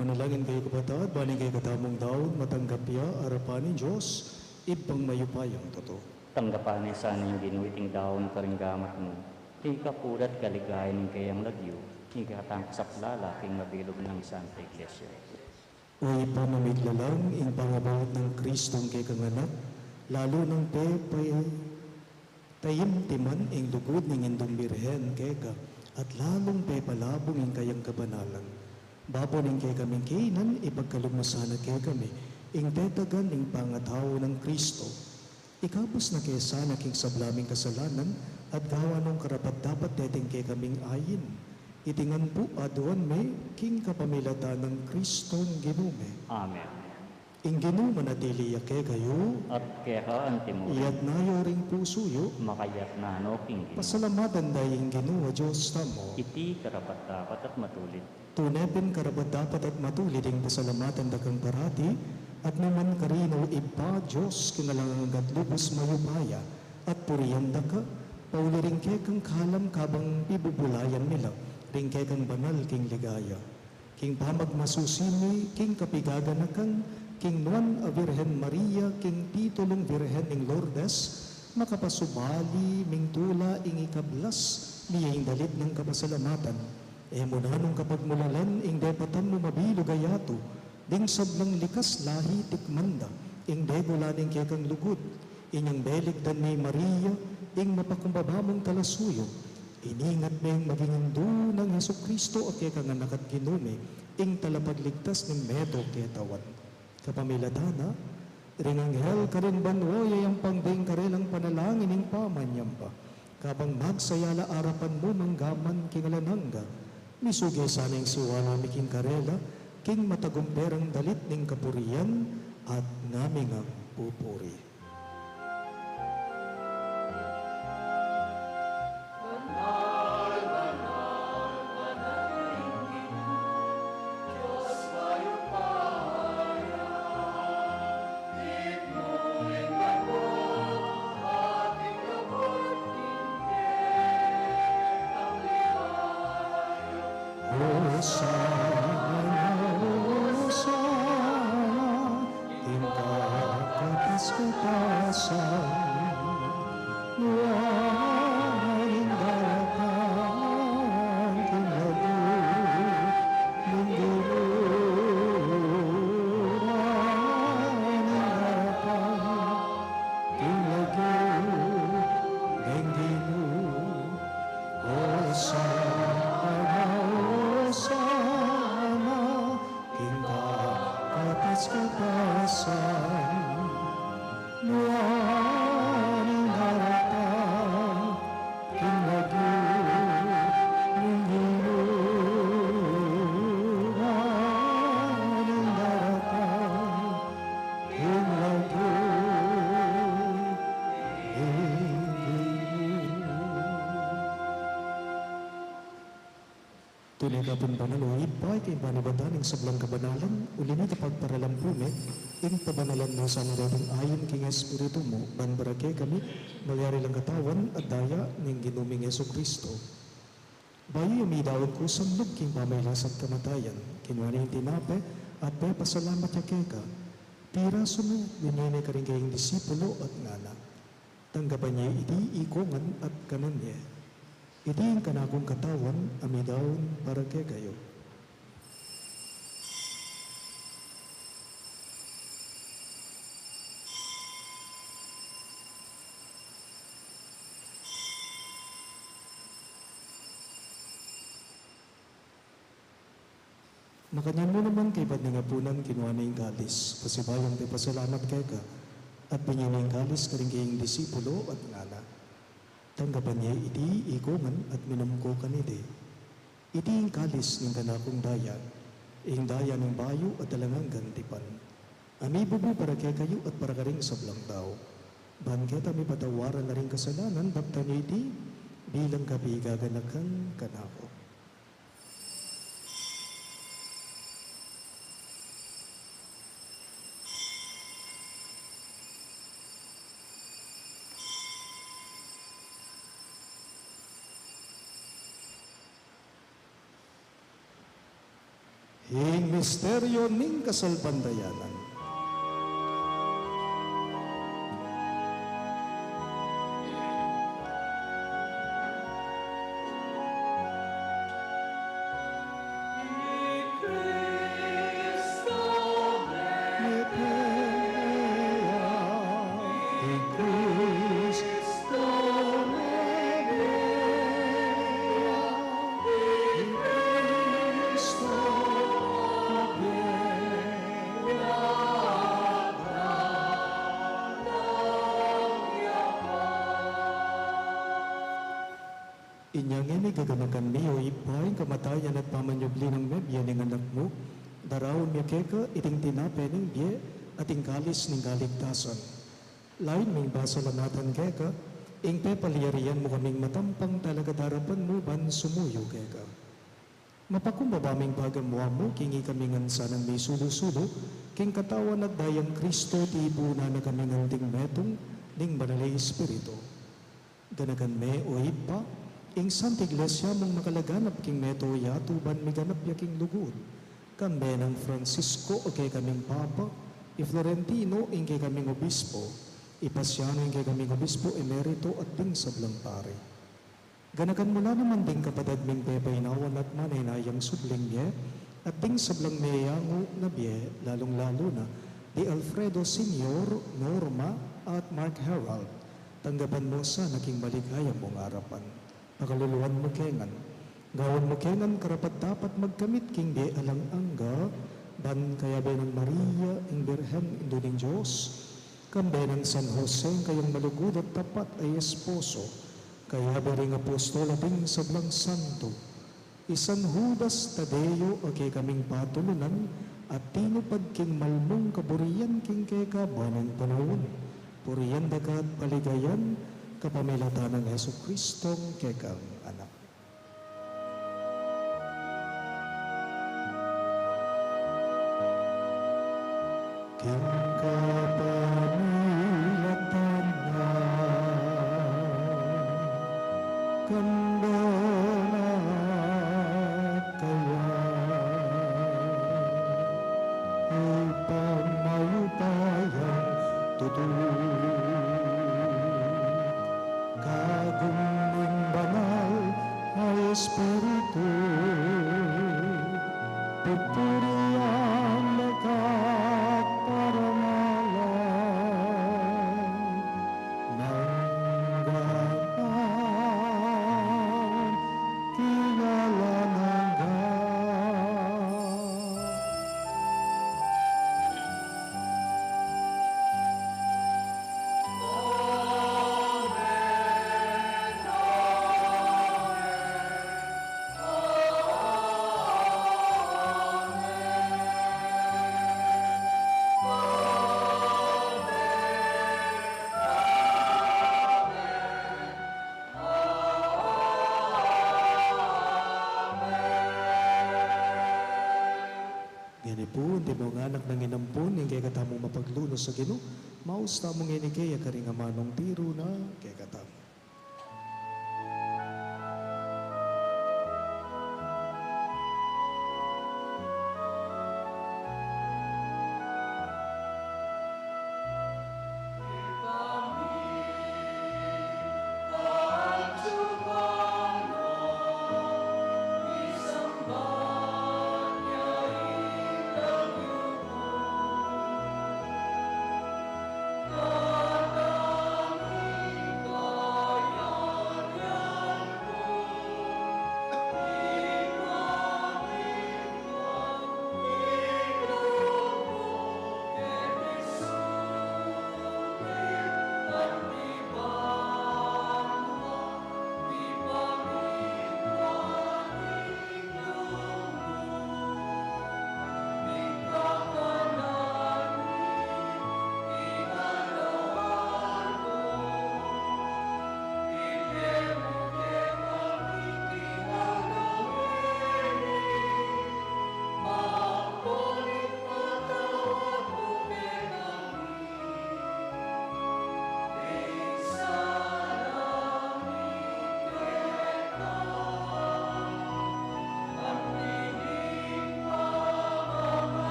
Manalangin kayu, kapatad, ban ing kekatamung daun matanggap ya arapan ning Dios, Ibpang mayupayang tutu. Tanggapan na sana ning Ginu iting daun karing gamat mu, king kapurian at kaligayan ning keyang lagyu, king kekatang kasaplalan king mabilug nang Santa Iglesia. O Ibpa, miglalang ing pangabuat nang Kristong kekang Anak, lalu nang pepa taimtiman ing lugud ning Indung Birhen keka, at lalung pepalabung ing kayang kabanalan. Babo ning kekaming kainan, ipagkalub mu sana kekami ing tetagan ning pangatau nang Kristo. Ikabus na ke sana king sabla ming kasalanan, at gawan nong karapat-dapat deting kekaming ain. Iti ngan pu aduan mi king kapamilatan nang Kristong Ginu mi. Amen. Ing Ginu manatili ya kekayu. At keka antimurin. Iyatas yu ring pusu yu. Makayatas no king Ginu. Pasalamatan da ing Ginu a Dios tamu. Iti karapat-dapat at matulid. Tune pin karapat-dapat at matulid ing pasalamatan da kang parati, At numan karin, o Ibpa, Dios king alang angga at lubus mayupaya, at purian da ka, pauli ring kekang kalam kabang pibubulayan mi la ring kekang banal king ligaya. King pamagmasusi mi king kapigaganakan king Nuan a Virgen Maria king titulung Virgen ning Lourdes, makapasubali ming tula ing ikablas mi ing dalit nang kapasalamatan. E mu nanung kapagmulalan ing depatan mu mabilug a yatu ding sablang likas lahi, tikman da ing degula ning kekang lugud. Inyang beligtan mi Maria, ing mapakumbaba mung talasuyu, iningat meng maging indu nang Jesucristo a kekang Anak at Ginu mi, ing talapagligtas ning meto ketawan. Kapamilatan na ring anghel karin banua, yayampang deng karelang panalangin ing pamanyamba. Kabang magsaya la arapan mu manggaman king alang angga, misuge sana ing siwala mi king karela, king matagumpe rang dalit ning kapurian at ngamingang pupuri. Hosana, Hosana, king kakatas-katasan. Nuan ing daratang king lagyu ning Ginu. Nuan ing daratang king lagyu ning Ginu. Hosana, Hosana, king kakatas-katasan. Nuan ing daratang king lagyu ning Ginu. Nuan ing daratang king lagyu ning Ginu. Tune ka pung banal, o Ibpa, ika ing panibatan ning sablang kabanalan, uli na nita pagparalan pu mi ing pabanalan mu sana reting ain king Espiritu mu, ban para kekami malyari lang katawan at daya ning Ginu ming Jesucristo. Bayu ya midaun ku sa lub king pamailas at kamatayan, kinua ne ing tinape at pepasalamat ya keka, pirasu ne, binye ne karing kayang disipulo at ngana: Tanggapan ye iti ikongan at kanan ye. Iti ing kanakung katawan a midaun para kekayu. Makanyan mu naman kaybat ning apunan, kinua ne ing kalis, pasibayu yang pepasalamat keka, at binye ne ing kalis karing kayang disipulo at ngana: Tanggapan ye iti ikongan at minum ko kaniti. Iti ing kalis ning kanakung daya, ing daya ning bayu at alang anggang tipan, a mibubu para kekayu at para karing sablang tau, ban keta mipatawaran la ring kasalanan. Daptan ye iti bilang kapigaganakan kanaku. Ing misteryu ning kasalpantayanan. Inya ngeni gaganakan mi, o Ibpa, ing kamatayan at pamanyubli nang mebie ning Anak mu, daraun mi keka iting tinape ning bie at ing kalis ning kaligtasan. Lalu ming pasalamatan keka ing pepalyarian mu kaming matampang talagad arapan mu ban sumuyu keka. Mapakumbaba ming pagamuan mu king ikami ngan sanang misulu-sulu king katawan at dayang Kristo, tipunan na kami ngan ding metung ning Banal a Espiritu. Ganakan me, o Ibpa, ing Santa Iglesia mung makalaganap king mabilug a yatu ban miganap ya king lugud. Kambe nang Francisco a kekaming Papa, i Florentino ing kekaming Obispo, i Pasiano ing kekaming Obispo Emerito at ding sablang pari. Ganakan mu la naman ding kapatad ming pepainawan at manenayang subling mie, at ding sablang meyangu na bie, lalung-lalu na di Alfredo Senior, Norma, at Mark Harold. Tanggapan mu sana king maligaya mung arapan. Pakaluluan mu ke ngan. Gawan mu ke ngan karapat-dapat magkamit king bie alang angga, ban kayabe nang Maria ing Birhen, Indu ning Dios, kambe nang San Jose, ing kayang malugud at tapat a esposo, kayabe ring apostol at ding sablang santo, i San Judas Tadeo a kekaming patulunan, at tinupad king malmung kaburian king keka ban ing panaun. Purian da ka at paligayan, kapamilatan nang Jesucristong kekang Anak. King kapamilatan na, kambe na kaya, Ibpang mayupayang tutu, kagum ning Banal a Espiritu, pupurian da ka at parangalan, mangga man king alang angga. Ngeni pu, antimong anak nang inampun ning kekatamung mapaglunus a Ginu, maus tamu ngeni keya karing amanung tiru na kekatamu.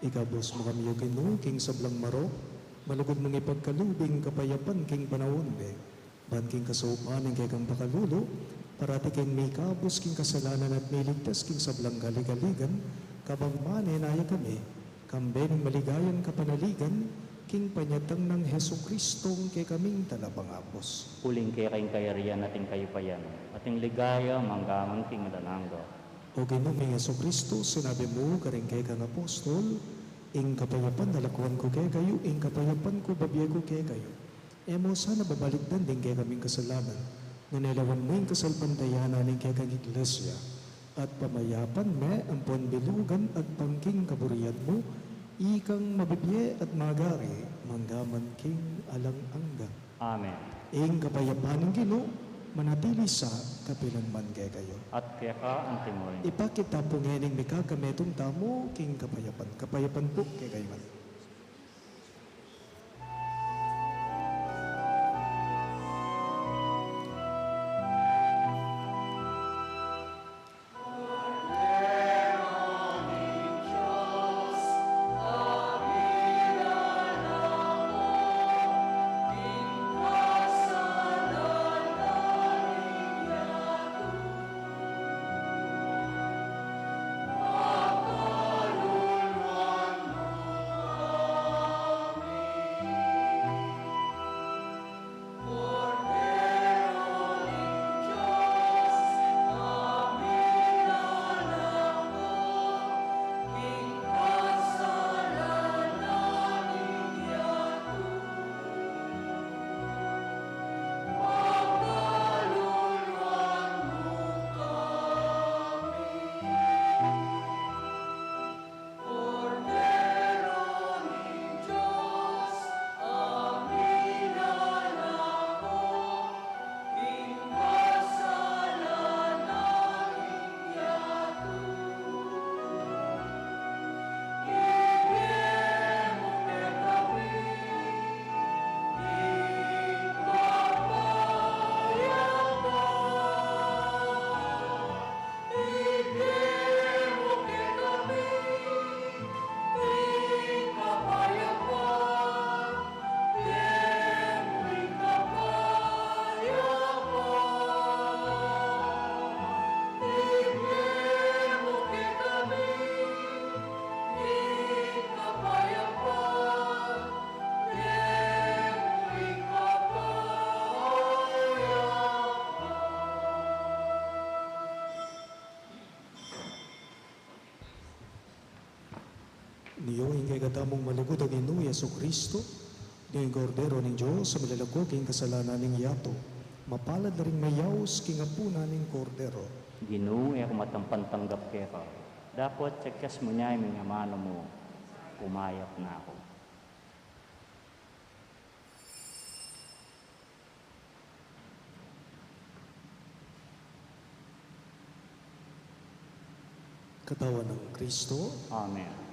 Ikabus mu kami, O Ginu, king sablang marok, malugud mung ipagkalub ing kapayapan king panaun mi. Ban king kasaupan ning kekang pakalulu, parati keng mikabus king kasalanan at miligtas king sablang kaligaligan, kabang manenaya kami, kambe ning maligayang kapanaligan, king panyatang nang Jesucristong kekaming Talapangabus. Uling keka ing kayarian at ing kayupayan, at ing ligaya, mangga man king alang angga. O Ginu ming Jesucristo, sinabi mu karing kekang apostol, Ing kapayapan lakuan ku kekayu, ing kapayapan ku bibie ku kekayu. E mu sana babalikdan ding kekaming kasalanan, nune lawan mu ing kasalpantayanan ning kekang Iglesia, at pamayapan me ampon bilugan agpang king kaburian mu, ikang mabibie at magari, mangga man king alang angga. Amen. Ing kapayapan ning Ginu, manatili sa kapilan man kekayu. At keka antimurin. Ipakit ta pu ngening mikakametung tamu king kapayapan. Kapayapan pu kekayu ngan. Nio ing kekatamung malugud a Ginu Jesucristo, ing Kordero ning Dios, a milalako king kasalanan ning yatu. Mapalad la ring mayaus king apunan ning Kordero. Ginu, e ku matampan tanggap keka, dapot tiakkas mu ne ing amanu mu, kumayap na ku. Katawan nang Kristo. Amen.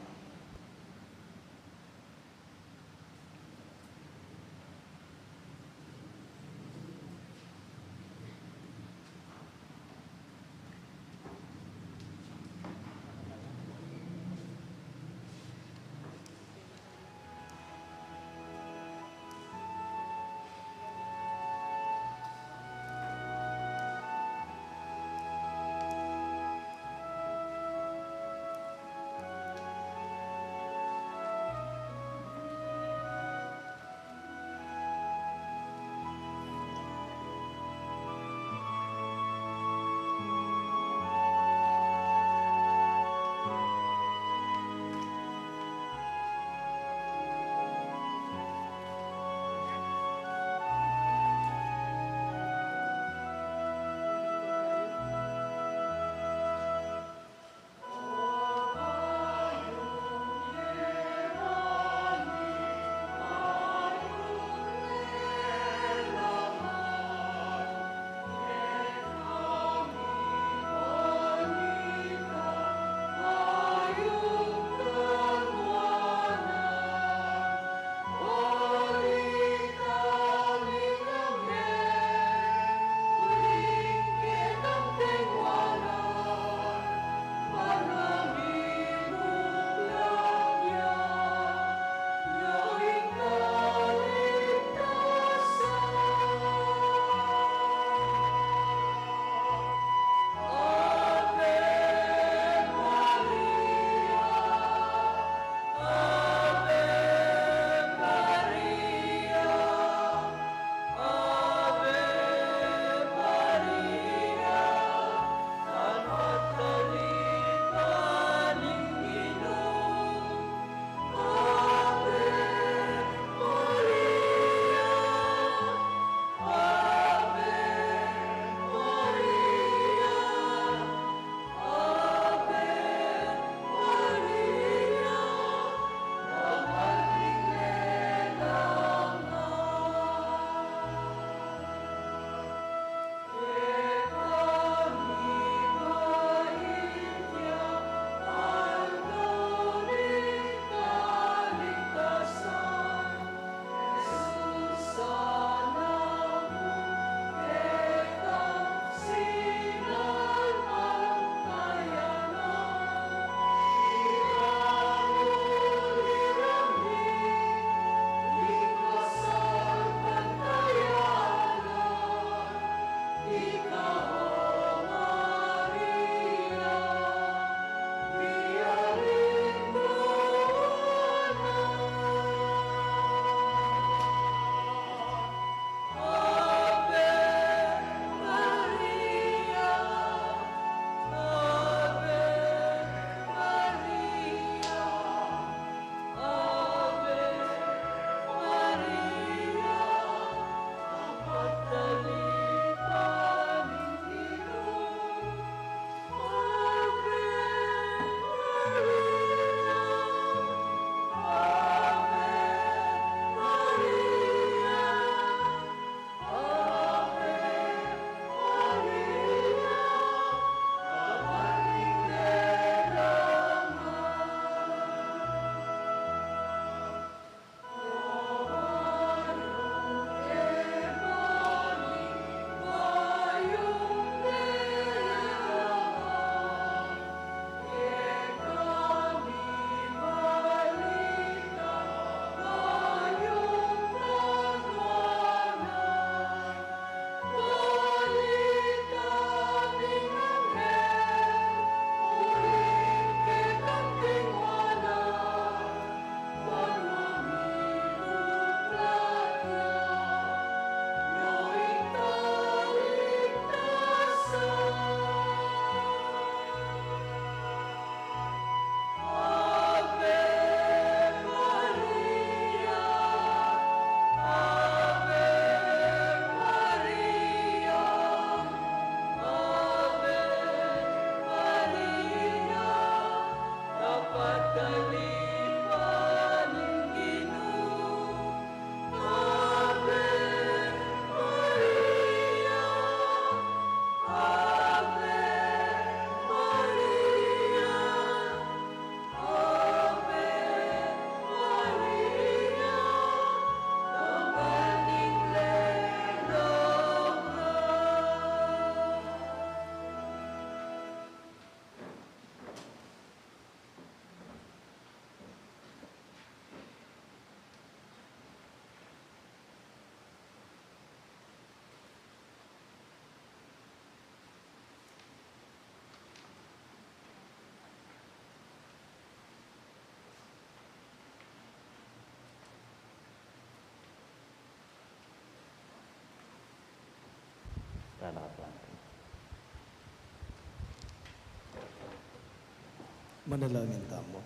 Manalangin tamu.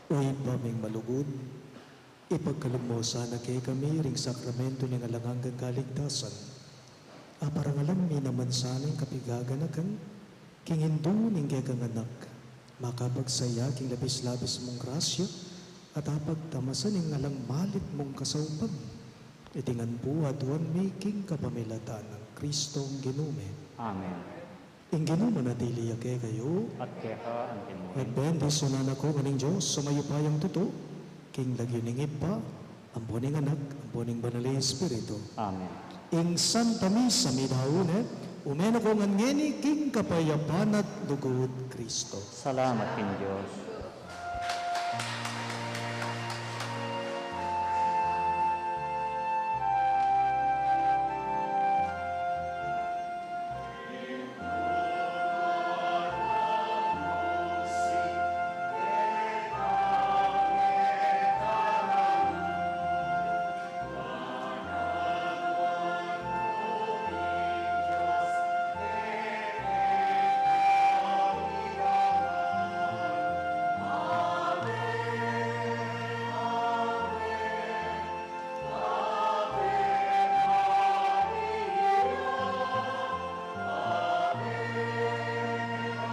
O Ibpa ming malugud, ipagkalub mu sana kekami ring sakramento ning alang anggang kaligtasan. Aparangalan mi naman sana ing kapigaganakan king indu ning kekang Anak, makapagsaya king labis-labis mung grasya, at apagtamasan ing alang malit mung kasaupan. Iti ngan pu aduan mi king kapamilatan nang Kristong Ginu mi. Amen. Ing Ginu manatili ya kekayu. At keka antimurin. At bendisyunan na kayu ngan ning Dios a mayupayang tutu, king lagyu ning Ibpa, ampo ning Anak, ampo ning Banal a Espiritu. Amen. Ing Santa Misa meyari na, ume na kayu ngan ngeni king kapayapan at lugud Kristo. Salamat king Dios.